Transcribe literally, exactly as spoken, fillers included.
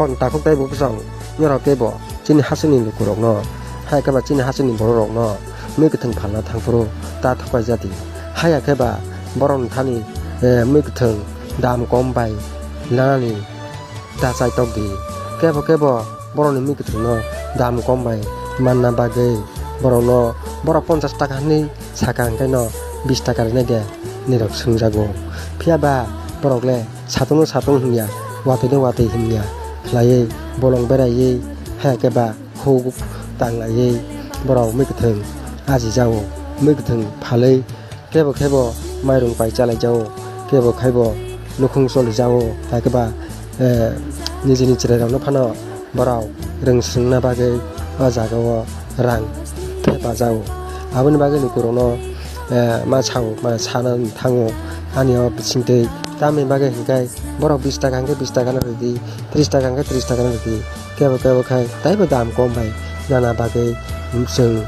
Takhuk tei bo bwsong norok tei bo chini hasteni lukurokno, hai khe ba chini hasteni bororokno mui kwthwng phalna thangphuru ta thokai jadi. Haiya khe ba borokni thani, eh, mui kwthwng dam kom bai lanani ta chaitok di. Kebo kebo borokni mui kwthwngno dam kom bai manna bagwi borokno, borok ponchas taka hinwi saka hwnkhe no bis taka rwna de hinwi rok swngjago. Phiya ba borok le satung no satung hinya, watwi no watwi hinya khlaiwi bolong beraiwi, haiya khe ba huk tanglaiwi borok mui kwthwng ajijago, mui kwthwng phalwi kebo kebo mairung pai chalaijago, kebo khaibo nukhung cholijago, hai khe ba, eh, nijini chwrairokno phano borok rwng swrwngna bagwi o jagao rang thepajago. Aboni bagwi lukurokno, eh, ma sao, ma sana thango ani o bisingtwi. Tamni bagwi hinkhe borok bis taka hinkhe bis taka no rwdi, tris taka hinkhe tris taka no rwdi, kebo kebo khai taibo dam kom bai nana bagwi chwng